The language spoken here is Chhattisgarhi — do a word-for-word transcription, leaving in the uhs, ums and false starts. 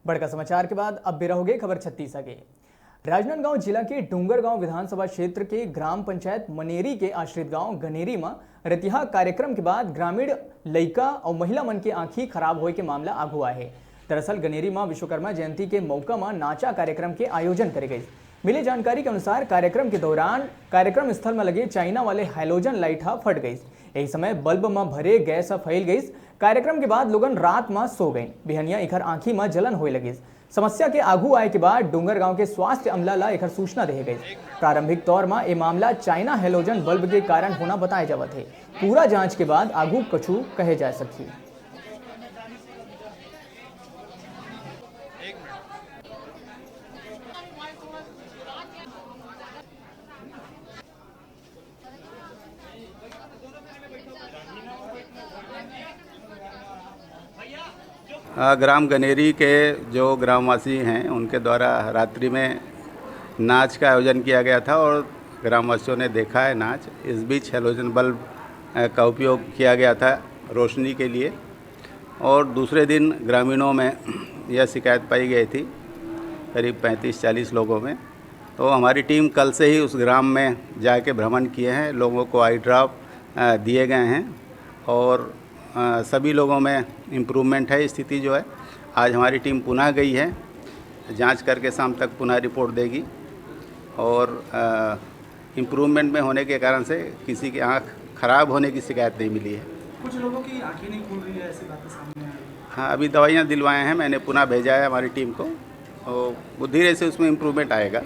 बड़का समाचार के बाद अब बेरा होगे खबर छत्तीस के। राजनांदगांव जिला के डोंगरगांव विधानसभा क्षेत्र के ग्राम पंचायत मनेरी के आश्रित गांव गनेरी म रतिहा कार्यक्रम के बाद ग्रामीण लइका अउ महिला मन के आंखी खराब होए के मामला आगू आए हे। दरअसल गनेरी म विश्वकर्मा जयंती के मौका म नाचा कार्यक्रम के आयोजन करे गइस। मिले जानकारी के अनुसार कार्यक्रम के दौरान कार्यक्रम स्थल म लगे चाइना वाले हैलोजन लाइट ह फट गइस। यही समय बल्ब म भरे गैस ह फैल गइस। कार्यक्रम के बाद लोगन रात म सो गइन। बिहनिया एखर आंखी म जलन होए लगिस। समस्या के आगू आए के बाद डोंगरगांव के स्वास्थ्य अमला ला एखर सूचना देहे गइस। प्रारंभिक तौर म ए मामला चाइना हैलोजन बल्ब के कारण होना बताए जावत हे। पूरा जांच के बाद आगू कछु कहे जा सकही। अ, ग्राम गनेरी के जो ग्रामवासी हैं, उनके द्वारा रात्रि में नाच का आयोजन किया गया था और ग्रामवासियों ने देखा है नाच। इस बीच हैलोजन बल्ब, अ, का उपयोग किया गया था रोशनी के लिए और दूसरे दिन ग्रामीणों में यह शिकायत पाई गई थी, करीब पैंतीस चालीस लोगों में। तो हमारी टीम कल से ही उस ग्राम में जाके भ्रमण किए हैं, लोगों को आई ड्रॉप, अ, दिए गए हैं और, अ, सभी लोगों में इम्प्रूवमेंट है, स्थिति जो है। आज हमारी टीम पुनः गई है, जांच करके शाम तक पुनः रिपोर्ट देगी और, अ, इम्प्रूवमेंट में होने के कारण से किसी की आंख खराब होने की शिकायत नहीं मिली है। कुछ लोगों की आंखें नहीं खुल रही है, ऐसी बातें सामने आ रही है। हाँ, अभी दवाइयाँ दिलवाए हैं, मैंने पुनः भेजा है हमारी टीम को, तो वो धीरे से उसमें इम्प्रूवमेंट आएगा।